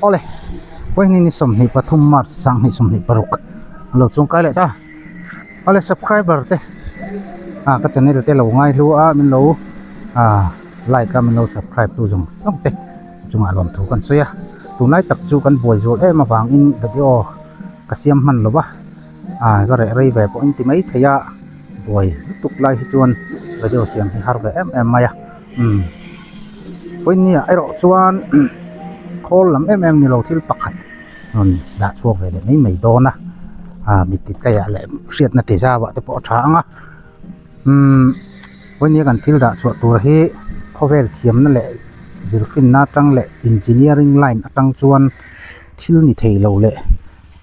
Awle, Pawihni ni 23 March 2026 an lo chungkai leh ta. Awle subscriber te ah ka channel te lo ngai hlu a min lo ah like a min lo subscribe tu zawng zawng te chungah lawmthu kan sawi a. Tunlai tak chu kan buai zual em avangin video ka siam hman lo va ah ka reh rei ve pawh in ti mai thei a buai lutuk lai hi chuan video siam hi har ve em em mai a. Umm pawimawh erawh chuan khawl lam em em ni lo thil pakhat rawn dah chhuak ve leh mai mai dawn a ah mit ti tlaiah leh hriatna ti zau ah te pawh a tha ang a umm pawimawh kan thil dah chhuah tur hi khawvel thiamna leh zirfinna atang leh engineering line atang chuan thil ni thei lo leh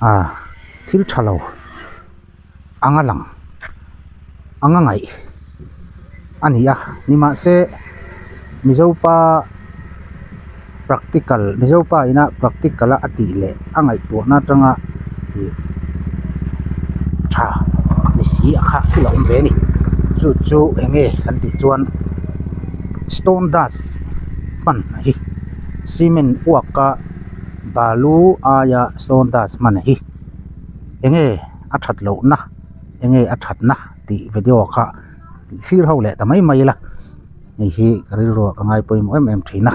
ah thil tha lo. Anga lang anga ngaih a ni a nimahse Mizopa practical Mizopa ina practical a a tih leh a ngaihtuahna atanga ih tha ni si a kha thil a awm ve a ni chu chu eng nge kan tih chuan stone dust hman a hi cement uak a balu aia stone dust hman a hi. Enge a that lohna enge a thatna tih video kha thlir ho leh ta mai mai ila hei hi ka rilru ah ka ngai pawimawh em em thin a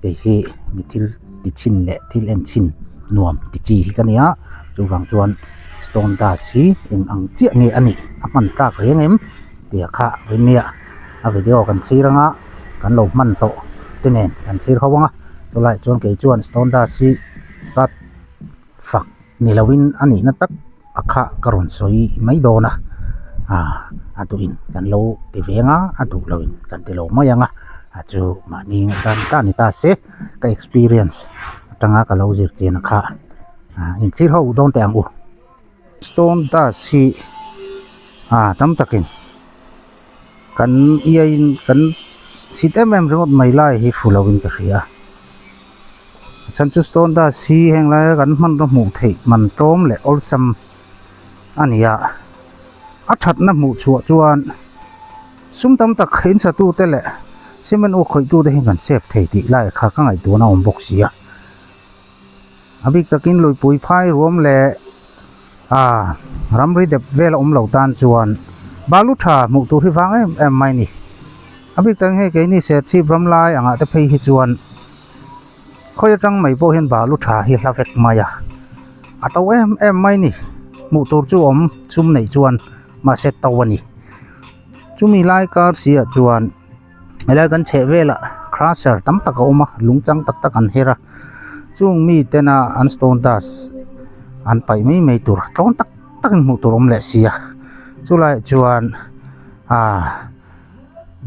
hei hi mi thil ti chhin leh thil en chhin nuam ti chi hi ka nia chuvang chuan stone dust hi eng ang chiah nge a nih a hman tlak reng em tih kha rinnia a video kan thlir anga kan lo hman tawh te nen kan thlir ho ang a chulaiah chuan kei chuan stone dust hi ka fak. Ni loin a nihna tak a kha ka rawn sawi mai dawn a, ah a duhin kan lo ti ve ang a, a duh loin kan ti lo mai ang a, a chu mahni tan ta ni ta se ka experience atanga ka lo zir chian a kha ah inthlir ho dawn teh ang u. Stone dust hi ah tam takin kan iaiin kan sit em em ringawt mai lai hi fu loin ka hria a. A chhan chu stone dust hi heng laia kan hmanraw hmuh theih man tlawm leh awlsam a ni a a thatna hmuh chhuah chuan sum tam tak insatu te leh cement uk khawih tu te hian kan save thei tih lai kha ka ngaihtuahna a awm bawk si a a bik takin luipui phai ruam leh ah ramri dep vel a awm lo tan chuan balu tha hmuh tur hi vang em em mai a ni a bik takin hei keini serchhip ram lai angah te phei hi chuan. Khawi atang mai pawh hian balu tha hi hla vek mai a, a to em em mai ni hmuh tur chu awm chum neih chuan mahse to a ni chumi lai kar si ah chuan helai kan chheh velah crusher tam tak a awm a lung chang tak tak an her a chung mi tena an stone dust an paih mai mai tur tlawn tak tak in hmuh tur awm leh si a chulaiah chuan ah.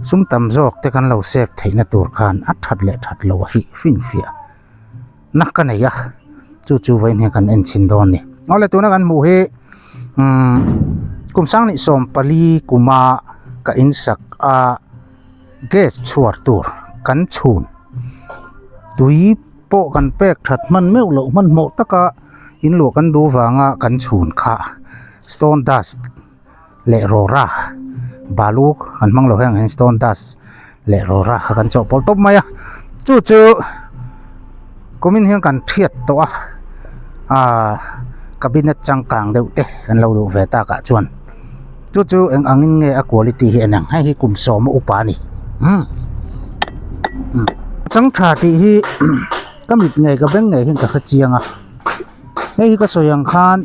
Sum tam zawk te kan lo save theihna tur khan a that leh that loh a hi finfiah na ka nei a chu chu vawiin hian kan en chhin dawn a ni. Awle tuna kan hmuh hi umm kum sang 14 kuma ka insak a gas chhuar tur kan chhun tui pawh kan pek that hman meuh loh hmanhmawh taka inluah kan duh vanga kan chhun kha stone dust. Leh rawra balu kan hmang lo heng hian stone dust leh rawra kha kan chawhpawlh tawp mai a chu chu kumin hian kan thiat tawh a ahh cabinet changkang deuh te kan lo duh ve tak ah chuan chu chu eng angin nge a quality hi en ang hei hi kum sawma upa a ni umm chang tha tih hi ka mit ngei ka beng ngei hian ka hre chiang a. Hei hi ka sawi ang khan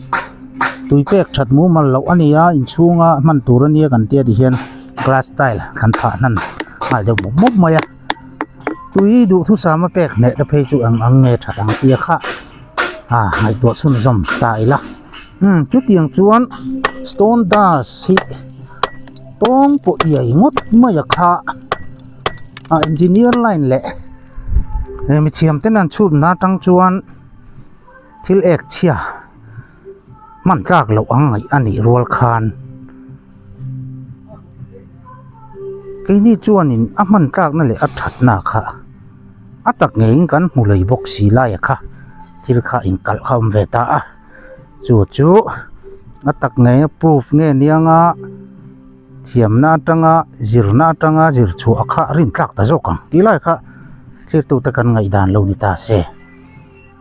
tui pek that mumal loh a ni a inchhunga hman tur a nia kan tia ti hian glass tile kan phah hnan nghal deuh mup mup mai a tui duhthusam a pek hneh te phei chu eng ang nge that ang tia kha ah ngaihtuah chhunzawm ta ila umm chutiang chuan stone dust hi tawng pawh iai ngawt mai a kha ah engineer line leh mi thiam ten an chhut na atang chuan. Thil ek chhia hman tlak loh ang ngaih a nih rual khan keini chuanin a hman tlakna leh a thatna kha a tak ngeiin kan hmu lei bawk si laia kha thil kha inkalh kha a awm ve ta a chu chu a tak ngei a proof nge nianga thiamna atanga zirna atanga zir chhuah kha a rin tlak ta zawk ang tih lai kha thlir tute kan ngaihdan lo ni ta se.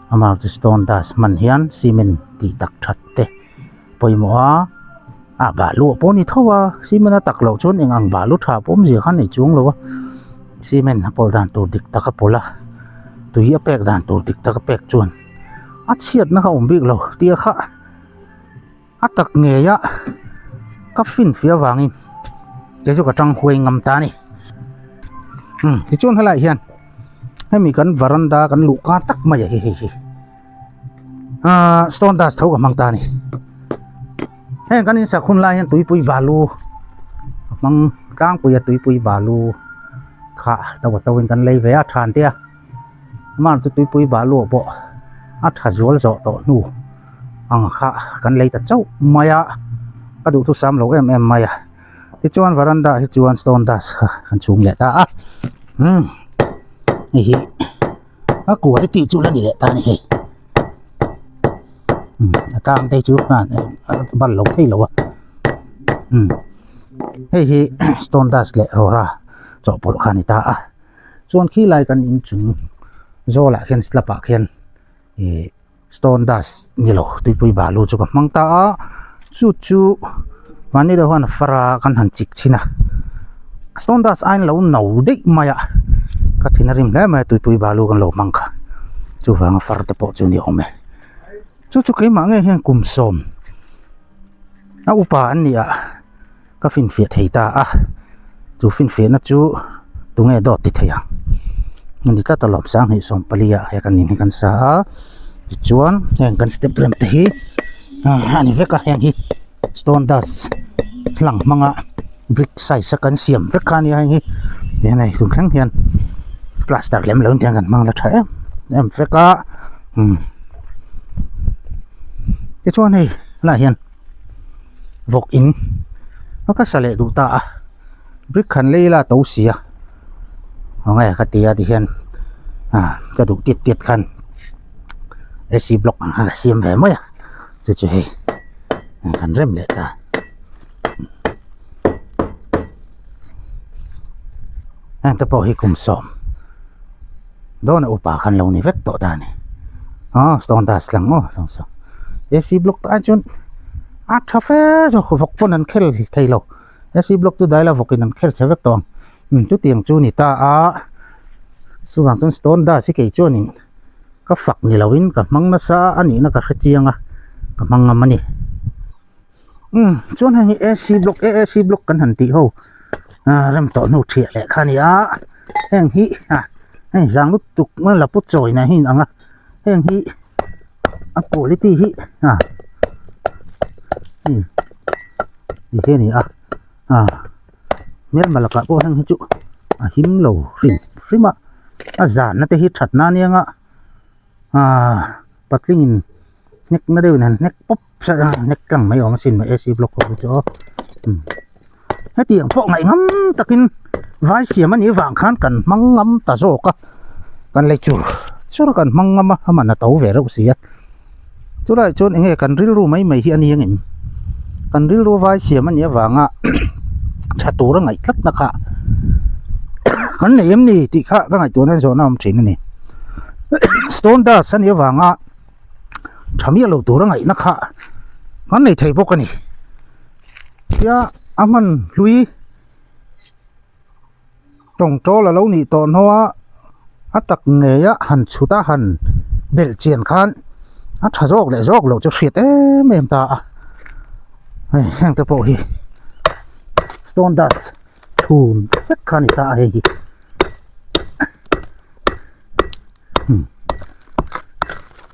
Amah chu stone dust hman hian cement tih tak that te pawimawh a ah balu ah pawh a ni tho a cement a tak loh chuan eng ang balu tha pawh awmzia kha a nei chuang lo a cement a pawlh dan tur dik tak a pawlh a tui a pek dan tur dik tak a pek chuan a chhiatna kha a awm bik lo tia kha a tak ngei a ka finfiah avangin kei chu ka tang huai ngam ta a ni umm tichuan helaiah hian hemi kan varanda kan luh kar tak mai a hi hei hi ahh stone dust tho ka hmang ta a ni heng kan insak hun lai hian tuipui balu a hmang tlangpui a tuipui balu kha to a to in kan lei ve a than te a amah chu tuipui balu ah pawh a tha zual zawh tawh hnu ang kha kan lei ta chauh mai a ka duh thusam lo em em mai a tichuan varanda ah hi chuan stone dust kha kan chhung leh ta a umm hei hi a quality chu la ni leh ta a ni hei umm a tlang te chu ban lo thei lo a umm hei hi stone dust leh rawra chawhpawlh kha a ni ta a chuan khilai kan inchung zawlah khian slab ah khian ih stone dust ni lo tuipui balu chu ka hmang ta a chu chu mahni deuh hian far a kan han chik chhin a stone dust aiin lo no daih mai a ka thin a rim hle mai a tuipui balu kan lo hmang kha chuvanga far te pawh chu ni awm e chu chu keimah ngei hian kum sawm a upa an ni a ka finfiah thei ta a chu finfiahna chu tunge dawt ti thei ang a ni tlat alawm sanghnih sawmpali ah he kan in hi kan sa a tichuan heng kan step rem te hi a ni vek a heng hi stone dust hlang hmanga brick size a kan siam vek kha a nia heng hi tihian hei tun thleng hian plaster lem lo in tihian kan hmang la tha em em vek a umm tichuan hei helaiah hian. Vawk in a ka sa leh duh ta a brick han lei ila a to si a enge ka ti a tihian ah ka duh tit tit khan ac block ang khan ka siam ve mai a chu chu hei kan rem leh ta heng te pawh hi kum sawm dawn a upa khan lo ni vek tawh ta a ni aw stone dust lang maw saw saw ac block te ai chuan a tha fe zawk vawk pawn an khel thei lo ac block chu daila vawk in an khel chhe vek tawh ang umm chutiang chu a ni ta a chuvang chuan stone dust hi kei chuanin ka fak ni loin ka hmang nasa a nihna ka hre chiang a ka hmang ngam a ni. Umm chuan heng hi ac block aac block kan han tih ho ah rem tawh hnu thiah leh kha a ni a heng hi ah heng zang lutuk a la put chawi na hi a ang a heng hi a quality hi ah ti hi a ni a ah hmelma lakah pawh heng hi chu a him lo hrim hrim a a zan na te hi that na ania nga ah patling in hnek na deuhin han hnek pawp hralh a hnek tlang mai awm asin mai ac block ho chu aw umm hetiang pawh ngaih ngam takin vai siam anih vang khan kan hmang ngam ta zawk a kan lei chur chur kan hmang ngam a a man a to ve reuh si a chulaiah chuan eng nge kan rilru mai mai hi a ni angem kan rilru vai siam anih avanga tha tura ngaih tlat na kha kan nei em ni tih kha ka ngaihtuahna zawhna a awm thin a ni stone dust anih avanga. tha miah lo tur a ngaihna kha kan nei thei bawk a ni tia a hman hlui tawngtawl a lo nih tawh hnuah a tak ngei a han chhut a han belh chian khan a tha zawk leh zawk loh chu hriat em em ta a hei heng te pawh hi stone dust chhun vek kha a ni ta a hei hi.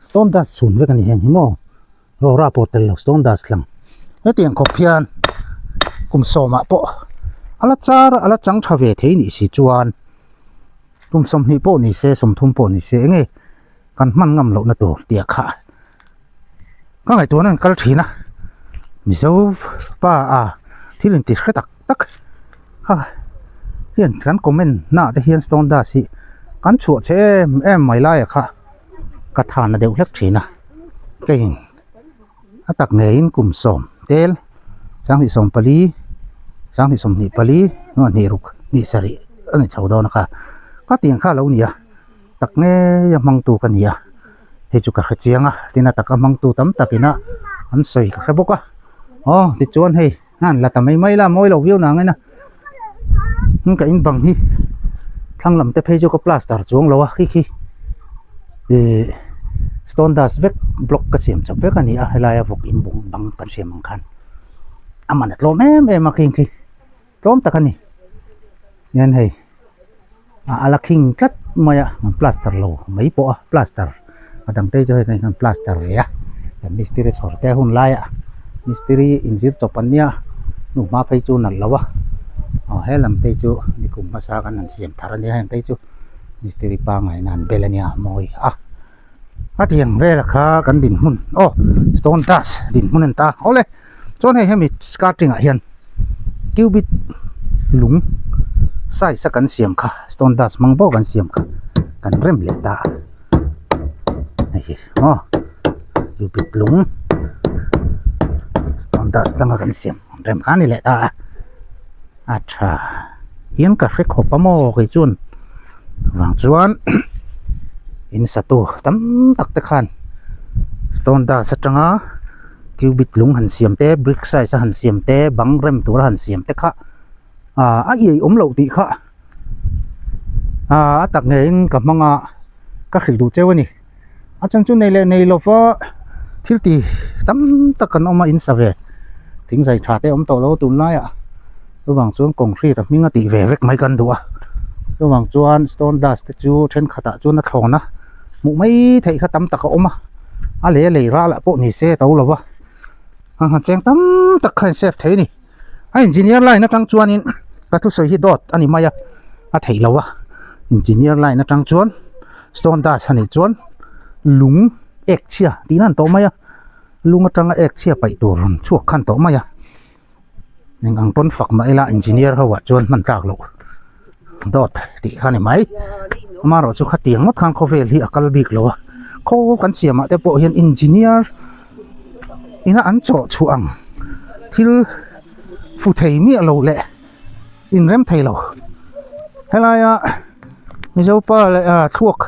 Stone dust chhun vek a ni heng hi maw rawra pawh tel lo stone dust lang hetiang khawp hian kum sawmah pawh a la char a a la chang tha ve thei nih si chuan kum sawmhnih pawh ni se sawmthum pawh ni se enge kan hman ngam lohna tur tih kha ka ngaihtuahna an kal thin a mizo pa a thil inti hre tak tak a hian kan comment na te hian stone dust hi kan chhuah che em em mai lai ah kha ka than a deuh hlek thin a keiin a tak ngeiin kum sawm tel sanghnih sawm pali sanghnih sawmhnih pali hnih ruk hnih sarih a ni chho dawn a kha ka tiang kha a lo ni a tak ngei a hmangtu ka ni a. Hei chu ka hre chiang a, tin a taka hmangtu tam tak ina an sawi ka hre bawk a. Aw tichuan hei an la ta mai mai la mawi lo viau nang ena ka in bang hi thlang lam te phei chu ka plaster chuang lo a khi khi ihh stone dust vek block ka siam chawp vek a ni a helaia vawk in bung bang kan siam ang khan a man a tlawm em em a khing khi. Tlawm tak a ni. Hian hei a la khing tlat mai a an plaster lo mai pawh a plaster a dang te chu hei kan plaster ve a kan mistiri chhawr te hun lai ah mistiri inzir chawp an nia hnu hma phei chu nalh lo a aw he lam te chu nikum hmasa kan han siam thar a nia heng te chu mistiri pangngai in an bel a nia mawi a a tiang vel kha kan dinhmun aw stone dust dinhmun a ni ta awle. Chuan hei hemi skirting ah hian cubit lung size a kan siam kha stone dust hmang bawk an siam kha kan rem leh ta a hei hi maw cubit lung stone dust atanga kan siam an rem kha a ni leh ta a a tha hian ka hre khawp a maw kei chuan vang chuan in satu tam tak te khan stone dust atanga. Cubit lung han siam te brick size a han siam te bang rem tur a han siam te kha ah a iai awm loh tih kha ah a tak ngeiin ka hmang a ka hrilh duh cheu a ni a chhan chu nei leh nei lova thil ti tam tak kan awm a in sa ve thing zai tha te awm tawh lo tunlaiah chuvang chuan concrete a hming a tih ve vek mai kan duh a chuvang chuan stone dust te chu thenkhatah chuan a thlawn a. Hmuh mai theih kha tam tak a awm a a lei a lei ral ah pawh ni se to lo va a han cheng tam tak kha in save thei a ni a engineer line atang chuanin ka thusawi hi dawt a ni mai a a theih loh a engineer line atang chuan stone dust a nih chuan lung ek chhia tih nan tawh mai a lung atanga ek chhia paih tur rawn chhuak khan tawh mai a. Eng ang pawn fak mah ila engineer ho ah chuan hman tlak loh dawt tih kha a ni mai amaherawh chu khatiang ngawt khan khawvel hi a kal bik lo a khaw kan siam ah te pawh hian engineer ina an chawh chhuah ang thil fu thei miah lo leh inrem thei lo helaia mizopa leh ah thluak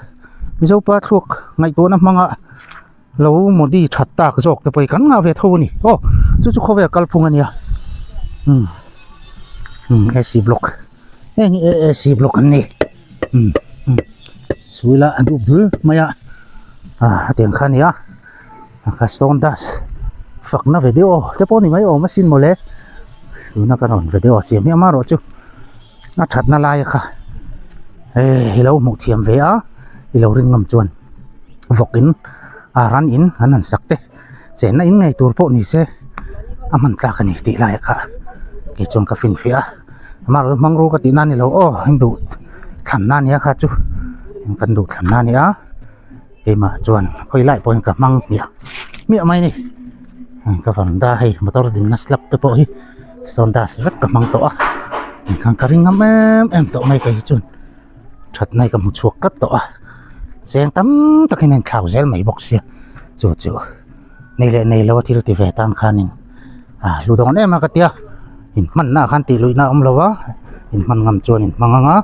mizopa thluak ngaihtuahna hmanga. Lo Modi that tak zawk te pawh hi kan ngah ve tho a ni aw chu chu khawvel kalphung a nia umm umm AC block heng hi AC block an ni umm umm suila a duh bul mai a ah hetiang kha a ni a kha stone dust fakna video te pawh a ni mai awm asin mawle tuna ka rawn video siam hi amaherawhchu. A thatna lai kha hei i lo hmuh thiam ve a i lo ring ngam chuan vawk in a ran in an han sak te chenna in ngei tur pawh ni se a hman tlak a ni tih lai kha kei chuan ka finfiah a amaherawhchu hmang ru ka tih na a ni lo aw in duh thlanna a nia kha chu kan duh thlanna a nia keimah chuan khawi lai pawhin ka hmang hmiah hmiah mai a ni ka varanda hei motor dinna slab te pawh hi stone dust vek ka hmang tawh a tikhan ka ring ngam em em tawh mai kei hi chuan thatna hi ka hmu chhuak tlat tawh a cheng tam takin a inthlau zel mai bawk sia chu chu nei leh nei lo a thil ti ve tan khanin ah hlu dawn em a ka tia inhmanna ah khan tih luihna a awm lo a inhman ngam chuan inhmang ang a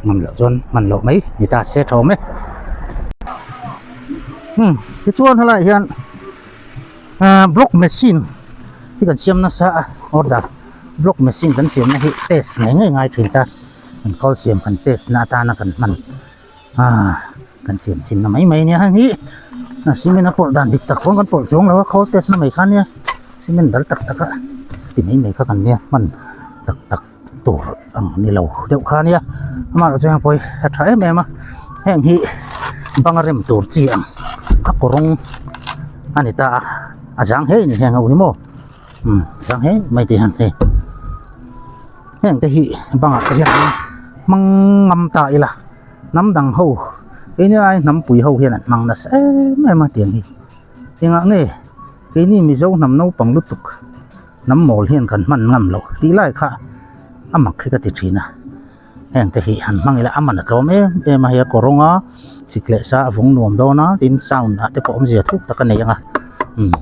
ngam loh chuan hman loh mai ni ta se tha awm e hmm tichuan helaiah hian ah block machine hi kan siam nasa a order block machine kan siamna hi test ngei ngei ngai thin ta kan khawl siam kan test na atana kan hman ah kan siam chin na mai mai ania heng hi a cement a pawlh dan dik tak pawh kan pawlh chuang lo a khawl test na mai kha ania cement dal tak tak a ti mai mai kha kan nia hman tak tak tur ang ni lo deuh kha ania amaherawhchu heng pawh hi a tha em em a heng hi bang a rem tur chi ang a kawrawng a ni ta a a zang hle a ni heng ho hi maw umm zang hle mai te hian hei heng te hi bangah te hian hmang ngam ta ila hnam dang ho keini ai hnam pui ho hian an hmang nasa em em a tiang hi engah nge keini mizo hnam naupang lutuk hnam mawl hian kan hman ngam loh tih lai kha a mak hi ka ti thin a heng te hi han hmang ila a man a tlawm em em a hei a kawr rawng a sik leh sa a vawng nuam dawn a tin sound ah te pawh awmzia thuk tak a nei ang a umm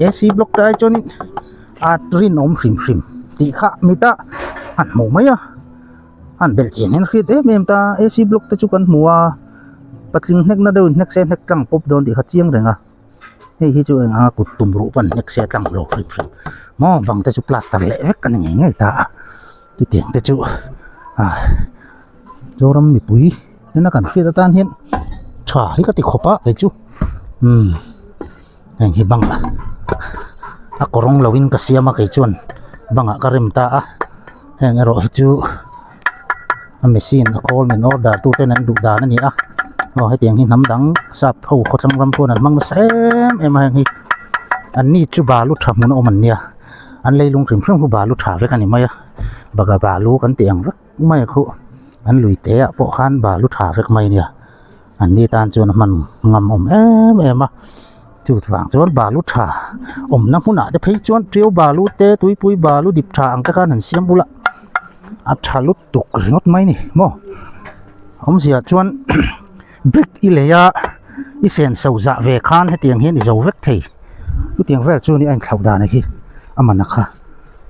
ac block te ai chuanin a rinawm hrim hrim tih kha mita an hmuh mai a an belh chian hian a hriat em em ta ac block te chu kan hmu a. Patling hnekna deuhin hnek se hnek tlang pawp dawn tih kha chiang reng a. Hei hi chu eng anga kut tum ruh pawn hnek se tlang lo hrim hrim. Maw bang te chu plaster leh vek a ni ngei ngei ta a. Chutiang te chu ah Zoram mipui tuna kan hriat atan hian tha hi ka ti khawp a kei chu umm heng hi bang a kawrawng lo in ka siam a kei chuan bangah ka rem ta a heng erawh hi chu a machine a khawl min order tu ten an duh dan a ni a aw hetiang hi hnam dang sap ho khawthlang ram khuan an hmang nasa em em a heng hi an ni chu balu tha hmun a awm an nia. An leilung hrim hrim khu balu tha vek a ni mai a baga balu kan tih ang vek mai a khuh an lui te ah pawh khan balu tha vek mai a nia an ni tan chuan a hman ngam awm em em a chu vang chuan balu tha awmna hmunah te phei chuan tiau balu te tuipui balu dip tha ang te khan han siam bula a tha lutuk ringawt mai a ni maw awmzia chuan brick i lei a i senso zah ve khan hetiang hian i zo vek thei chutiang vel chu ni a inthlauh dan hi a man a kha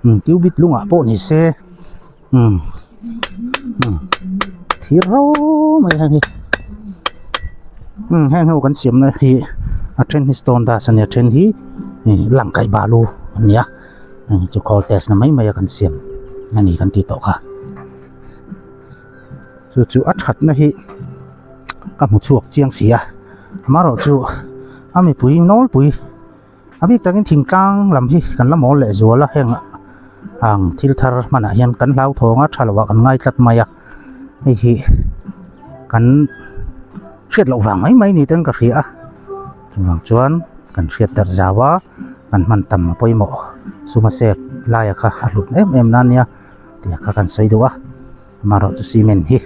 umm cubit lungah pawh ni se umm umm thir ro mai heng hi umm heng ho kan siamna hi a then hi stone dust a nia a then hi ih langkaih balu a nia heng hi chu khawl test na mai mai a kan siam a ni kan tih tawh kha. Chu chu a thatna hi ka hmu chhuak chiang si a amaherawh chu a mipui nawlpui a bik takin thingtlang lam hi kan la mawl leh zual a heng ang thil thar hmanah hian kan hlauthawng a tha loh ah kan ngai tlat mai a hei hi kan hriat loh vang mai mai ni ten ka hria a chuvang chuan kan hriat darh zau a kan hman tam a pawimawh suma sep laia kha a hlut em em na ania tih kha kan sawi duh a. Amaherawh chu cement hi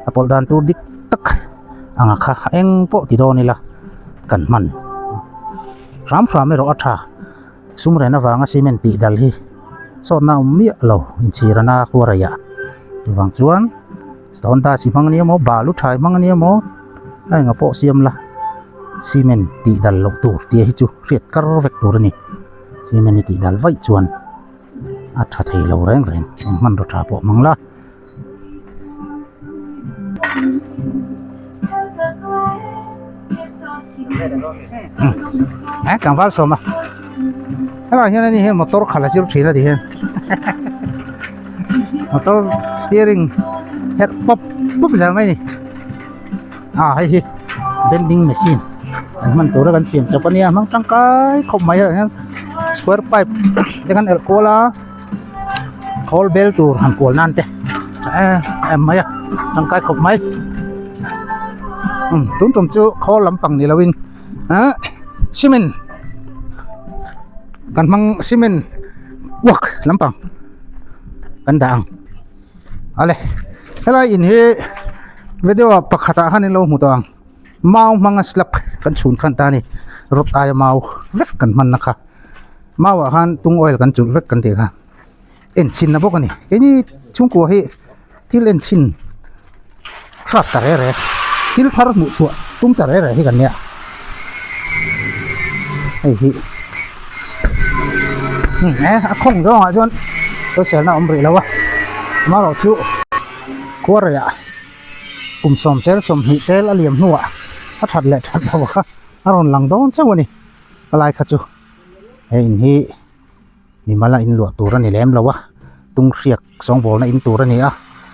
a pawlh dan tur dik tak anga kha eng pawh ti dawn ila kan hman hram hram erawh a tha sum ren avanga cement tih dal hi sawtna awm miah lo inchhir ana khua rei ah chuvang chuan stone dust i hmang ania maw balu tha i hmang ania maw a enga pawh siam la cement tih dal loh tur tih hi chu hriat kar vek tur a ni cement i tih dal vaih chuan. A tha thei lo reng reng eng hmanraw tha pawh hmang la. Eh tlangval sawm a helai hian ani hian motor khalh a zir thin a ti hian motor steering herh pawp pawp zel mai a ni ah hei hi bending machine an hman tura kan siam chawp ania hmang tangkai khawp mai ah hian square pipe te khan elh kual a khawl bel tur han kual nan te tha em em mai a tangkai khawp mai um tun tum chu khawl lampang ni loin ah cement kan hmang cement work lampang kan dah ang. Ale helai in hi video ah pakhat ah khan in lo hmu tawh ang mau hmanga slab kan chhun khan ta a ni rod aia mau vek kan hman na kha mau ah khan tung oil kan chulh vek kan tih kha en chhin na bawk a ni keini chhungkua hi thil en chhin hrat ta re re thil thar hmuh chhuah tum ta re re hi kan nia hei hi eh a khawng zawngah chuan sawisel na a awm rih lo a amaherawh chu khuarei ah kum sawm tel sawmhnih tel a liam hnuah a that leh that loh kha a rawn lang dawn chauh a ni a lai kha chu he in hi. Mimala in luah tur a ni lem lo a tung hriak sawngbawlna in tur a ni a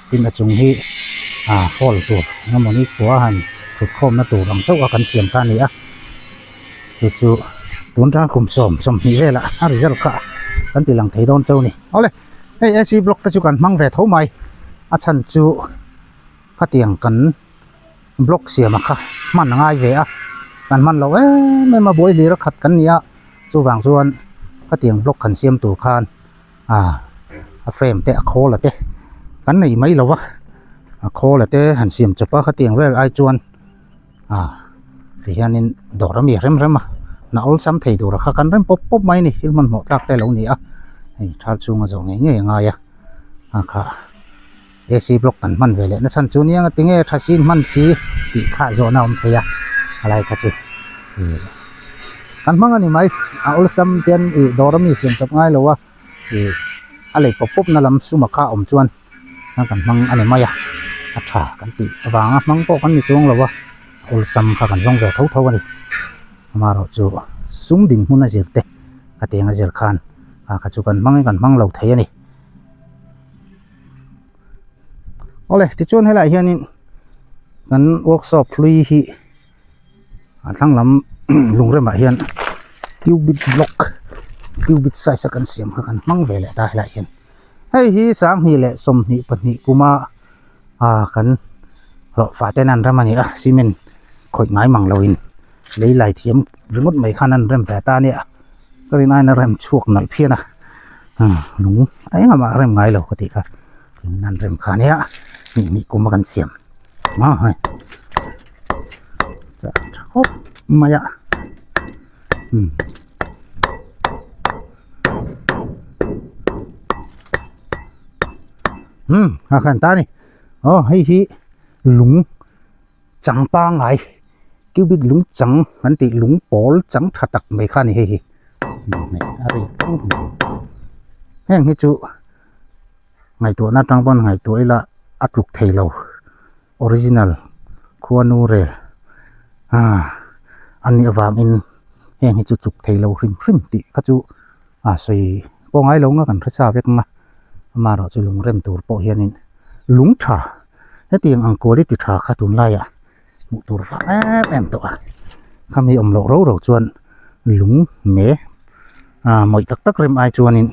tin a chung hi ah hall tur engemawni khua han thut khawmna tur ang chauh a kan siam kha a ni a chu chu tun tang kum sawm sawmhnih velah a result kha kan ti lang thei dawn chauh a ni awle hei A C block te chu kan hmang ve tho mai a chhan chu khatiang kan block siam a kha hman a ngai ve a kan hman loh em em a buai hlir a khat kan ni a chuvang chuan khatiang block kan siam tur khan ah a frame te a khawl a te kan nei mai lo va a khawl a te han siam chawp a khatiang vel ai chuan ah ti hianin dawr ami a rem rem a na awlsam thei tur a kha kan rem pawp pawp mai a ni thil hmanhmawh tlak te a lo ni a hei thal chhunga zawh ngei ngei a ngai a a khah. AC block kan hman ve leh na chhan chu nia tinge tha sin hman si tih kha zawhna a awm thei a a lai kha chu ih kan hmang a ni mai a awlsam te hian ih dawr ami siam chawp ngai lo a ih a lei pawp pawp na lam suma kha a awm chuan kan hmang a ni mai a a tha kan tih avanga hmang pawh kan ni chuang lo a. Awlsam kha kan zawng ve tho tho a ni. Amaherawhchu sum dinhmun a zir te ka teng a zir khan a kha chu kan hmangin kan hmang lo thei a ni. Awle tichuan helaiah hianin kan workshop hlui hi a thlang lam lungremah hian cubic block cubic size a kan siam kha kan hmang ve leh ta helaiah hian. Hei hi sanghnih leh 22 kuma ah kan hlawhfa ten an rem a ni a cement khawih ngai mang loin lei lai thiam ringawt mai khan an rem ve ta a nia ka rin aiin a rem chhuak nalh phian a lung a eng amah a rem ngai lo ka tih kha tin an rem kha nia hnih hnih kum a kan siam a hei chah tha khawp mai a umm. Umm a khan ta a ni aw hei hi lung chang pangngai cubic lung chang an tih lung pawl chang tha tak mai kha a ni hei hi a ri fang mai heng hi chu ngaihtuahna atang pawn ngaihtuah ila a tluk thei lo original khuanu rel ah a nih avangin heng hi chu tluk thei lo hrim hrim tih kha chu a sawi pawh ngai lo nga kan hre sa vek ang a amaherawh chu lung rem tur pawh hianin lung tha hetiang ang quality tha kha tunlaiah hmuh tur vang em em tawh a khami awm loh rau rau chuan lung me ah mawih tak tak rem ai chuanin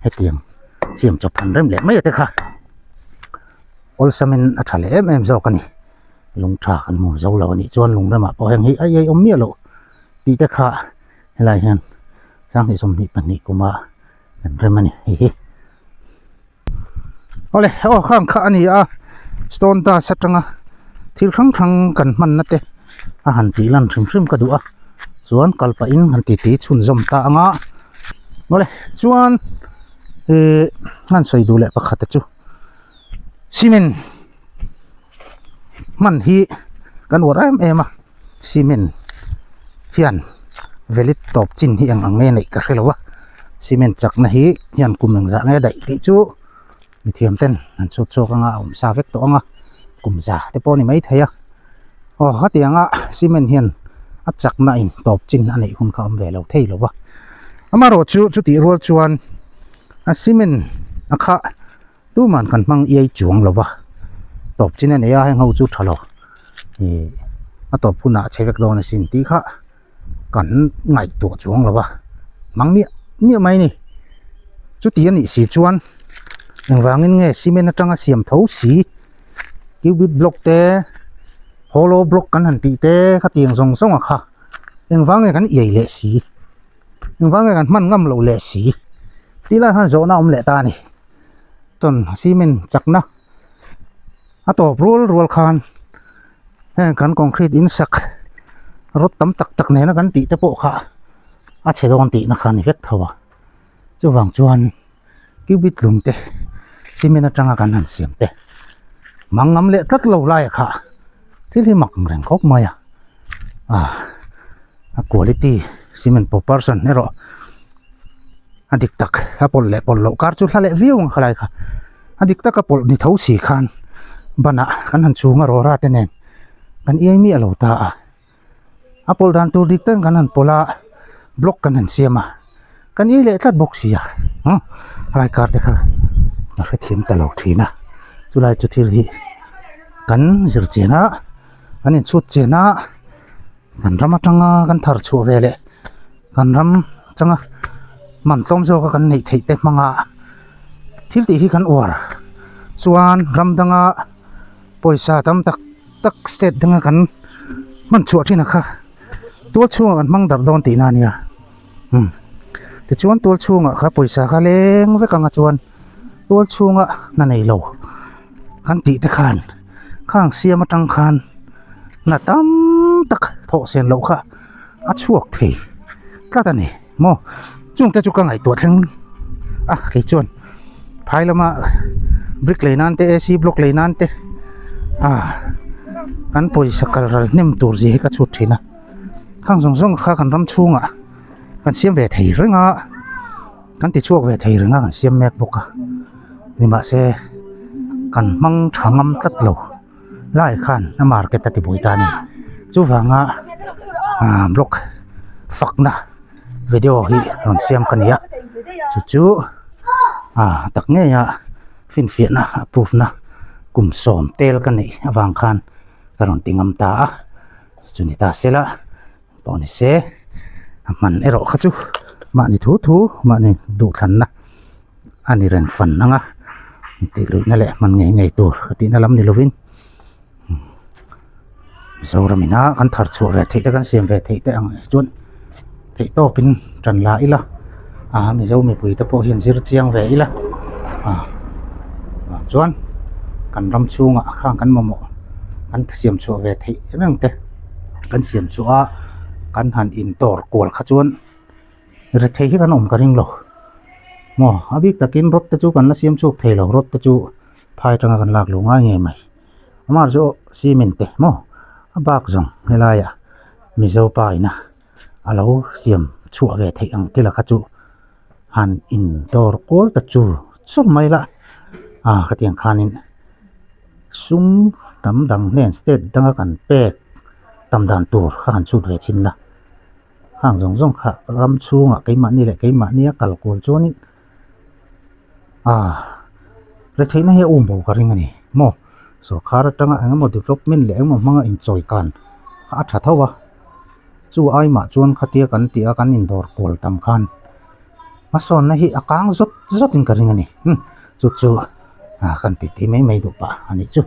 hetiang siam chawp han rem leh mai a te kha awlsamin a tha leh em em zawk a ni lung tha kan hmu zo lo a nih chuan lung remah pawh heng hi ai ai awm miah loh tih te kha helai hian 22 kuma kan rem a ni hei hi. Awle aw khang kha a ni a stone dust atanga thil hrang hrang kan hmanna te a han tih lan hrim hrim ka duh a chuan kal pahin han titi chhunzawm ta ang a awle chuan ihh han sawi duh leh pakhat te chu cement hman hi kan uar em em a cement hian valid tawp chin hi eng ang nge neih ka hrelo a cement chakna hi hian kum engzah nge daih tih chu mithiam ten an chhut chhuak anga a awm sa vek tawh ang a kum za te pawh a ni maithei a aw hetianga cement hian a chakna in tawp chin a neih hun kha a awm ve lo thei lo va amaherawh chu chutih rual chuan a cement a khah. Tuman kan hmang iai chuang lo va, tawp chin a nei a heng ho chu tha lo ih a tawp hunah a chhe vek dawn asin tih kha kan ngaihtuah chuang lo va, hmang miah miah mai a ni. Chuti a nih si chuan engvangin nge cement atanga siam tho si cubic block te hollow block kan han tih te khatiang zawng zawng a kha engvang nge kan iai leh si engvang nge kan hman ngam loh leh si tih lai khan zawhna a awm leh ta a ni. Chuan cement chakna a tawp rual rual khan heng kan concrete in sak rod tam tak tak nena kan tih te pawh kha a chhe dawn tihna kha a ni vek tho a chuvang chuan cubic lung te cement atanga kan han siam te mang ngam leh tlat lo lai kha thil hi mak ang reng khawp mai a ah a quality cement proportion erawh. A dik tak a pawlh leh pawlh loh kar chu hla leh viau ang khalai kha a dik taka pawlh ni tho si khan banah kan han chhung a rawra te nen kan iai miah lo ta a a pawlh dan tur dik tak kan han pawlh a block kan han siam a kan iai leh tlat bawk si a huh helai kar te kha ka hrethiam ta lo thin a chulai chu thil hi kan zir chian a kan inchhut chian a kan ram atanga kan thar chhuah ve leh kan ram atanga man tlawm zawka kan neih theih te hmanga thil tih hi kan uar chuan ram danga pawisa tam tak tak state danga kan hman chhuah thin a kha tual chhungah kan hmang darh dawn tihna a nia umm tichuan tual chhungah kha pawisa kha leng vek anga chuan tual chhunga hna nei lo kan tih te khan khang siam atang khan hna tam tak thawh sen loh kha a chhuak thei tlat a ni maw chung te chu ka ngaihtuah thleng a kei chuan phai lama brick lei nan te ac block lei nan te ah kan pawisa kal ral hnem tur zia hi ka chhut thin a khang zawng zawng kha kan ram chhungah kan siam ve thei reng a kan ti chhuak ve thei reng a kan siam mek bawk a nimahse kan hmang tha ngam tlat lo lai khan a market a ti buai ta a ni. Chuvanga ah block fakna video hi rawn siam ka ni a chu chu ah tak ngei a finfiahna a proof na kum sawm tel ka neih avang khan ka rawn ti ngam ta a chu ni ta se la pawh ni se a hman erawh kha chu mahni thu thu mahni duhthlanna a ni reng fan ang a tih luihna leh hman ngei ngei tur ka tihna lam ni lovin. Mizoram ina kan thar chhuah ve theih te kan siam ve theih te ang chuan theih tawpin tan la ila a mizo mipui te pawh hian zir chiang ve ila a chuan kan ram chhungah khang kan mamawh kan siam chhuah ve theih reng te kan siam chhuah a kan han in tawr kual kha chuan rethei hi kan awm ka ring lo maw a bik takin rod te chu kan la siam chhuak thei lo rod te chu. Phai atanga kan lak luh ngai ngei mai amah chu cement te maw a bak zawng helaiah mizo pa ina a lo siam chhuah ve theih ang thil a kha chu han in dawr kual ta chur chur mai la a khatiang khanin sum tam dang hnen state danga kan pek tam dan tur kha han chhut ve thin la khang zawng zawng kha ram chhungah keimahni leh keimahni a kal kual chuanin. Ah retheihna hi a um bo ka ring a ni maw sawrkhar atanga eng emaw development leh engemaw hmanga inchawi kan kha a tha tho a chu ai mah chuan khatia kan tih a kan indawr kual tam khan hmasawnna hi a kang zawt zawt in ka ring a ni chu chu ah kan titi mai mai duh pah a nih chu.